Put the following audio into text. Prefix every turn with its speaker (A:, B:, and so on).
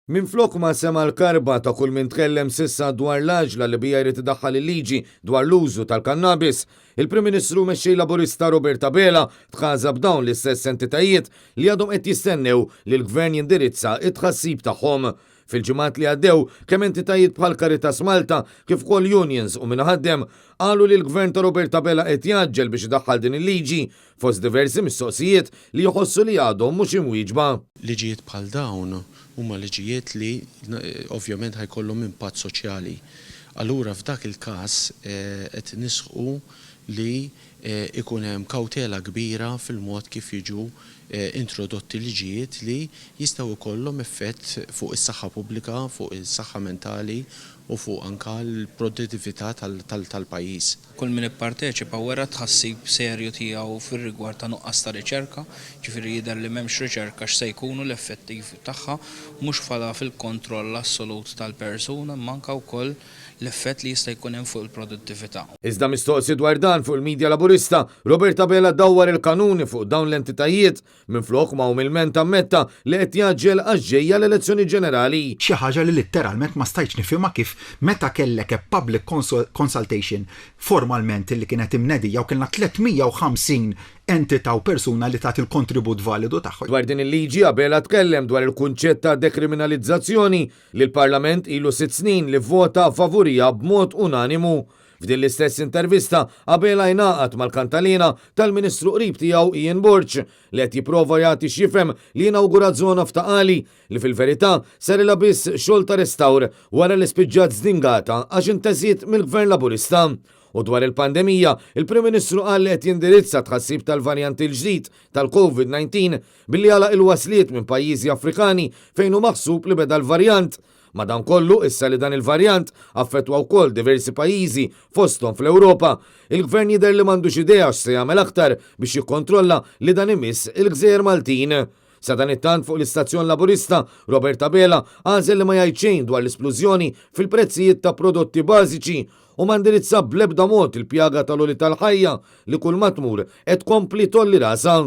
A: Minflok ma sema' l-karba ta' kull min tkellem s'issa dwar l-għaġla li biha jrid idaħħal il-liġi dwar l-użu tal-kannabis, il-Prim Ministru u Mexxej Laburista Robert Abela tħaża b'dawn l-istess entitajiet li għadhom qed jistennew li l-Gvern jindirizza t-tħassib tagħhom. Fil-ġimgħat li għaddew, kemm entitajiet bħal Caritas Malta kif ukoll unions u min iħaddem qalu li l-Gvern ta' Robert Abela qed jgħaġġel biex idaħħal din il-liġi fost diversi mistoqsijiet li jħossu li għadhom mhux imwieġba.
B: Liġijiet bħal dawn huma liġijiet li ovvjament ħa jkollhom impatt soċjali. Allura f'dak il-każ qed nisħqu li jkun hemm kawtela kbira fil-mod kif jiġu introdotti liġijiet li jistgħu jkollhom effett fuq is-saħħa pubblika, fuq is-saħħa mentali u fuq anke l-produttività tal-pajjiż.
C: Kull min ipparteċipa wera t-tħassib serju tiegħu fir-rigward ta' nuqqas ta' riċerka, jiġifieri jidher li m'hemmx riċerka x'se jkunu l-effetti tagħha, mhux bħala fil-kontroll assolut tal-persuna imma anke wkoll l-effett li jista' jkun hemm fuq il-produttività.
A: Iżda mistoqsi dwar dan fuq il-midja Laburista, Robert Abela dawwar il-kanuni fuq dawn l-entitajiet Minflok ma umilment ammetta li qed jgħaġġel għax ġejja l-elezzjoni ġenerali.
D: Xi ħaġa li litteralment ma stajtx nifhimha kif meta kellek a public consultation formalment li kienet imnedija u kellna 350 entità u persuna li tat il-kontribut validu tagħha.
A: Dwar din il-liġi Abela tkellem dwar il-kunċett ta' dekriminalizzazzjoni li l-Parlament ilu sitt snin li vvota favuriha b'mod unanimu. F'din l-istess intervista, Abela jingħaqad mal-kantaliena tal-Ministru qrib tiegħu Ian Borg li qed jipprova jagħti x'jifhem li inawgura żona f'Ta' Qali li fil-verità sarilha biss xogħol ta' restawr wara li spiċċat żdingata għax inteżiet mill-Gvern Laburista. U dwar il-pandemija, il-Prim Ministru qal li qed jindirizza t-tħassib tal-varjant il-ġdid tal-Covid-19 billi għalaq il-wasliet minn pajjiżi Afrikani fejn hu maħsub li beda l-varjant. Madankollu, issa li dan il-varjant affettwa wkoll diversi pajjiżi fosthom fl-Ewropa, il-Gvern jidher li m'għandux idea x'se jagħmel aktar biex jikkontrolla li dan imiss il-gżejjer Maltin. Sadanittant fuq l-istazzjon Laburista, Robert Abela għażel li ma jgħid xejn dwar l-isplużjoni fil-prezzijiet ta' prodotti bażiċi u ma indirizza bl-ebda mod il-pjaga tal-għoli tal-ħajja li kull ma tmur qed tkompli tgħolli rasha.